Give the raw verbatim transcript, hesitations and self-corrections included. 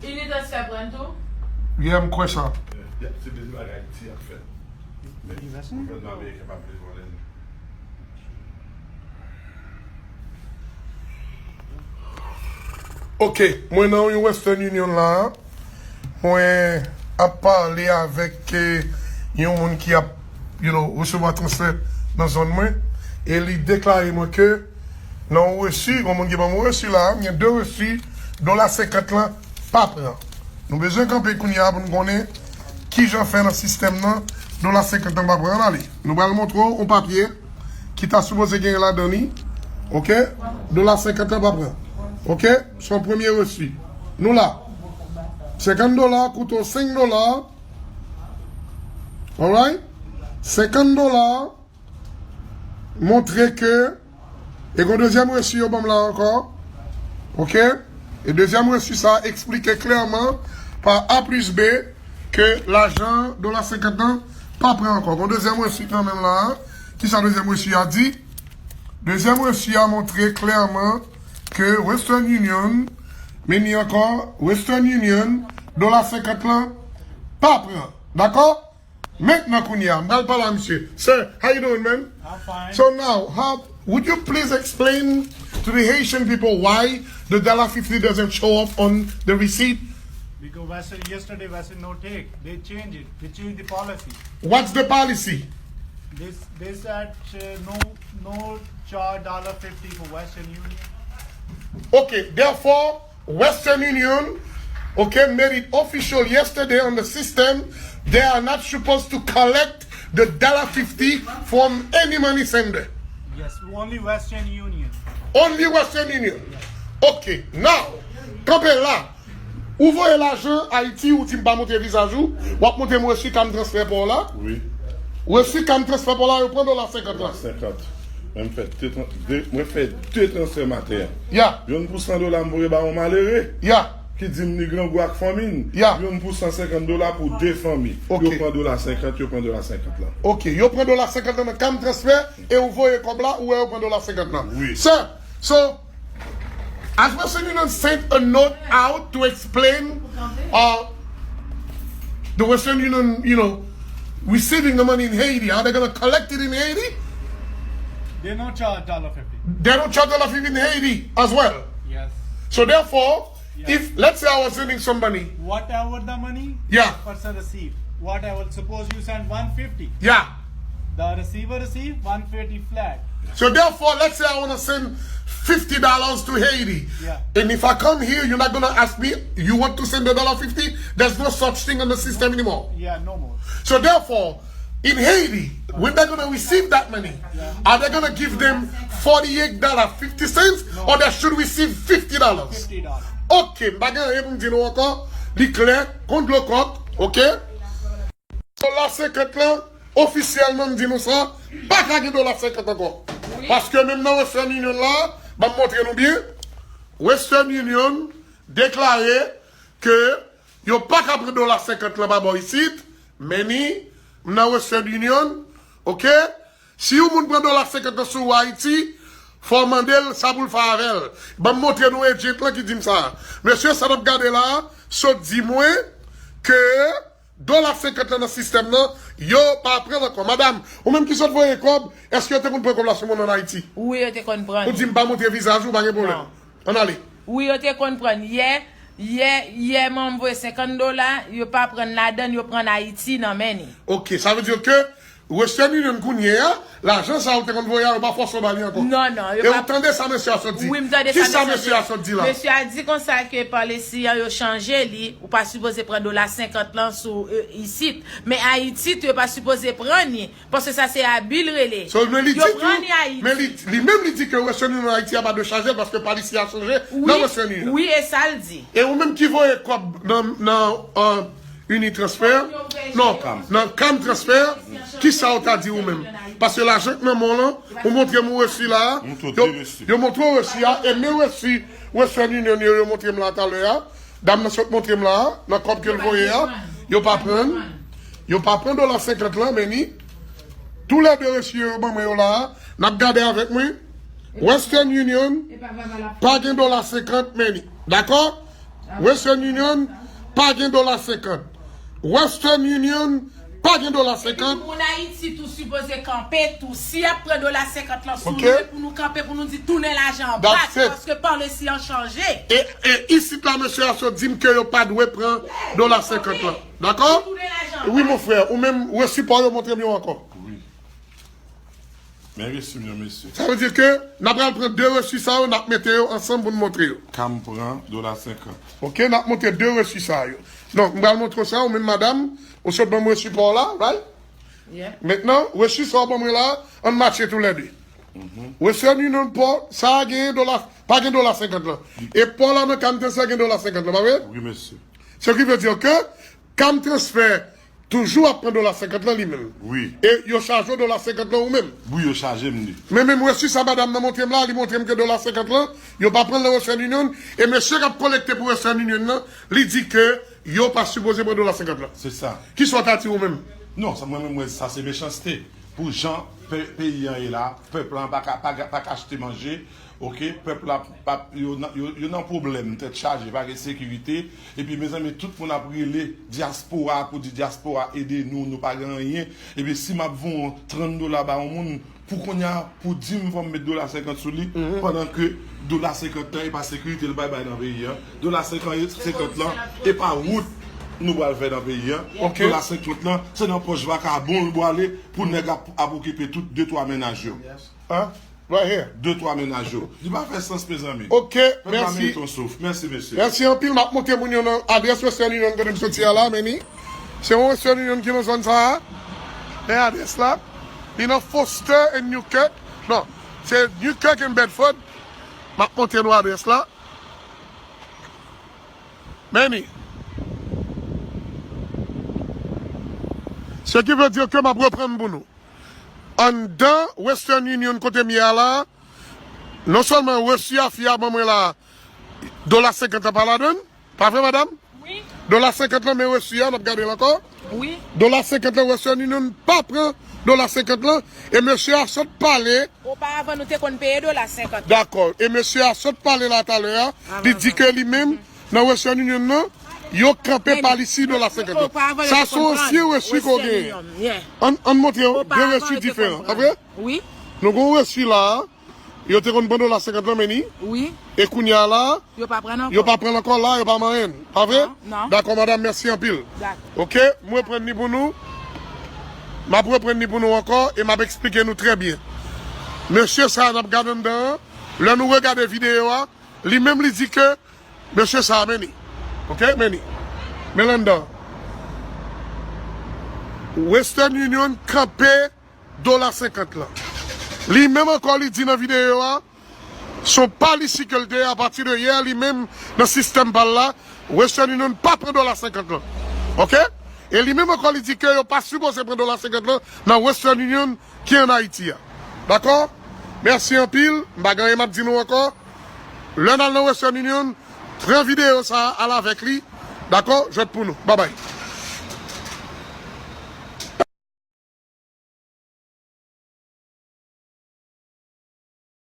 Unitransfer pran tou? Yeah, m kwè sa. Y ap se bezwen bagay ti ap fèt. Men gouvènman ameriken pa vle vòlè nou. Ok, mwen nan yon Western Union la, mwen ap pale avèk eh, yon moun ki ap you know, resevwa transfè nan zòn mwen, e li deklare mwen ke nan yon resi, yon moun ki ban mwen resi la, gen de resi, dola senkant lan pa pran. Nou bezwen kanpe kounye a pou n konnen kijan fè nan sistèm nan, dola senkant lan pa pran. Ann ale. Nou pral montre w yon papye ki ta sipoze gen ladan li. Ok? Dola senkant lan pa pran. Ok? Se yon premye resi. Nou la. Senkant dola koute w senk dola. Alright? Senkant dola montre ke e gon dezyèm resi yo ban m la ankò. Ok? E dezyèm resi sa eksplike klèman pa A plis B ke lajan dola senkant lan pa pran ankò. Gon dezyèm resi kanmenm la. Kisa dezyèm resi a di? Dezyèm resi a montre klèman ke Western Union, men ni ankò, Western Union, dola senkant lan pa pran. Dakò? Mentnan kounye a, m pral pale a misye. Sir, how you doing, man? I'm fine. So now, how would you please explain to the Haitian people why the dollar fifty doesn't show up on the receipt? Because Western yesterday Western no take. They change it. They change the policy. What's the policy? This they said uh, no no charge dollar fifty for Western Union. Okay, therefore, Western Union, okay, made it official yesterday on the system. They are not supposed to collect the dollar fifty from any money sender. Yes, only Western Union. Only Western Union. Okay, now, kanpe la. Ou voye lajan Ayiti, ou di m pa montre vizaj ou, w ap montre m resi cam transfer pa w la. Wi. Resi cam transfer pa w la, yo pran dola senkant lan. Senkant. Mwen fè de tran- de- mwen fè de transfè maten an. Ya, Youn pou san dola m voye ba yon malere ya. Ki di m li grangou ak fanmi n. Ya. Youn pou san senkant dola pou de fanmi. Ok. Yo pran dola senkant, yo pran dola senkant lan. Ok, yo pran dola senkant lan nan cam transfer e ou voye kòb la, ou wè yo pran dola senkant lan. Wi. Sir, so, as Western Union sent a note out to explain uh, the Western Union, you know, receiving the money in Haiti, are they going to collect it in Haiti? They no charge dollar fifty. They don't charge dollar fifty in Haiti as well. Yes. So therefore, Yes. if let's say I was sending some money, Whatever the money, Yeah. Person receive. Whatever. Suppose you send one fifty. Yeah. The receiver receive one fifty flat. So therefore, let's say I want to send fifty dollars to Haiti. Yeah. And if I come here, you're not going to ask me, you want to send a dollar fifty? There's no such thing in the system anymore. Yeah, no more. So therefore, in Haiti, when they're going to receive that money, are they going to give them forty-eight dollars fifty cents or they should receive fifty dollars? Fifty dollars. Ok, m pa gen anyen pou m di nou ankò. Li klè, kon dlo kòk, ok? Dola senkant lan, ofisyèlman m di nou sa, pa ka gen dola senkant ankò. Paske menm nan Western Union la, ban m montre nou byen, Western Union deklare ke yo pa ka pran dola senkant lan pa bò isit, men ni m nan Western Union, ok? Si yon moun pran dola senkant lan sou ou Ayiti, fò w mande l sa pou l fè avè l. Ban m montre nou agent lan ki di m sa. Mesye sa n ap gade la a, sot di mwen ke dola senkant lan nan sistèm nan, yo pa pran l ankò. Madam, ou menm ki sot voye kòb, èske yo te konn pran kòb la sou moun ann Ayiti? Wi, yo te konn pran. Ou di m pa montre vizaj ou, pa gen pwoblèm. Non. Ann ale. Wi, yo te konn pran. Yè, yè, yè, mwen voye senkant dola, yo pa pran ladan, yo pran Ayiti nan men ni. Ok, sa vle di ke Western Union kounye a, lajan sa ou te konn voye a, yo pa fòse w ba li ankò. Non, non, yo E pa- ou tande sa mesye a sot di? Wi, m tande Ki sa sa mesye mesye a di. Sot di la? Mesye a di konsa ke pa lesi an yo chanje li, ou pa sipoze pran dola senkant lan sou eh, isit. Men Ayiti tou, yo pa sipoze pran ni, paske sa se abi l rele. So, men li Yo di pran ni tou, Ayiti. men li, li menm li di ke Western Union Ayiti a pa dwe chaje l paske pa li si a chanje Wi, nan Western Union. Wi, e sa l di. E ou menm ki voye kòb nan, nan uh, Unitransfer, non, nan Cam Transfer, ki sa ou ta di ou menm? Paske lajan k nan men w lan, ou montre m ou resi la, Montre yo, resi. Yo montre w resi a, e men resi Western Union yo, yo montre m la talè a, dam nan sot montre m la, nan kòb ke l voye a, yo pa pran, yo pa pran dola senkant lan, men ni, tou lè de resi yo, yo ban mwen yo la, n ap gade avèk mwen, Western Union, pa gen dola senkant, men ni, dakò? Western Union pa gen dola senkant. Western Union pa gen dola senkant. Epi moun Ayiti tou sipoze kanpe tou. Si y ap pran dola senkant lan sou nou, pou nou kanpe, pou nou di tounen lajan an bak, paske pale si an chanje. E, e isit la, mesye a sot di m ke yo pa dwe pran dola senkant lan. Dakò? Wi, mon frè, ou menm, resi pa w yo, montre m yo ankò. Wi. Men resi m yo, mesye. Sa vle di ke n ap pral pran de resi sa yo, n ap mete yo ansanm pou n montre yo. Ka m pran dola senkant. Ok, n ap montre de resi sa yo. Donk, m pral montre w sa, ou menm madanm, ou sot ban m resi pa w la, right? Yeah. Mentnan, resi sa w ban mwen la, ann matche toulède. Mhm. Western Union pa w, sa a genyen dola, pa gen dola senkant lan. E pa w la nan Cam Transfer gen dola senkant lan, pa vre? Wi, mesye. Ce qui veut dire que Cam Transfer toujou ap pran dola senkant lan li menm. Wi. E yo chaje w dola senkant lan ou menm. Wi, yo chaje m li. Men menm resi sa madanm nan montre m la, li montre m ke dola senkant lan, yo pa pran l nan Western Union, e mesye k ap kolekte pou Western Union nan, li di ke yo pa sipoze pran dola senkant lan. Se sa. Kisa w ta di ou menm? Non, sa mwen menm, mwen, sa se mechanste. Pou jan pe-, peyi an ye la, pèp lan pa ka, pa ka, pa ka achte manje, ok? Pèp la, pa, yo nan, yo, yo nan pwoblèm, tèt chaje, pa gen sekirite. Epi, mezanmi, tout moun ap rele dyaspora pou di dyaspora ede nou, nou pa gen anyen. Epi, si m ap voye trant dola ba yon moun, pou kounye a, pou di m fò m met dola senkant sou li, pandan ke dola senkant lan e pa sekirite l bay bay nan peyi an. Dola senkant, senkant lan, e pa wout nou pral fè nan peyi an. Ok. Dola senkant lan, se nan pòch vakabon l pwale pou nèg ap, ap okipe tout de twa mennaj yo. Hein? Right here. De twa mennaj yo. Li pa fè sans, mezanmi. Ok, mèsi. Pèp la merite yon souf. Mèsi, mesye. Mèsi anpil. M ap montre moun yo nan adrès Western Union kote m soti a la, Manny. Se yon Western Union ki nan zòn sa a. Men adrès la. Li nan Foster and Newkirk. Non, se Newkirk and Bedford. M ap montre nou adrès la. Manny. Ce qui veut dire que m ap reprann pou nou. Anndan Western Union kote m ye a la, non sèlman resi a fi a ban mwen la, dola senkant lan pa ladan l, pa vre, madanm? Wi. Dola senkant lan, men resi a, n ap gade l ankò. Wi. Dola senkant lan, Western Union pa pran dola senkant lan, e mesye a sot pale. Oparavan, nou te konn peye dola senkant. Dakò. E mesye a sot pale la talè a, li di ke li menm, nan Western Union nan, yo kanpe pa li si dola senkant lan. Sa se yon ansyen resi ke w genyen. Ann, ann montre yo de resi diferan, pa vre? Wi. Nou gen yon resi la a, yo te konn pran dola senkant lan, Manny. Wi. E kounye a la, yo pa pran l ankò la, yo pa manyen l, pa vre? Non, non. Dakò, madanm, mèsi anpil. Dakò. Ok, m reprann li pou nou. M ap reprann li pou nou ankò e m ap eksplike nou trè byen. Mesye sa a n ap gade anndan an, lè nou regade videyo a, li menm li di ke mesye sa a, Manny. Ok, Manny. Men l anndan. Western Union kanpe dola senkant lan. Li menm ankò, li di nan videyo a, se yon pa li si ke l te ye, apati de yè, li menm nan sistèm pa l la, Western Union pa pran dola senkant lan. Ok? E li menm ankò, li di ke yo pa sipoze pran dola senkant lan nan Western Union ki ann Ayiti a. Dakò? Mèsi anpil. M pa gen anyen m ap di nou ankò. Lè n al nan Western Union, pran videyo sa a, al avèk li. Dakò? Jwèt pou nou. Babay.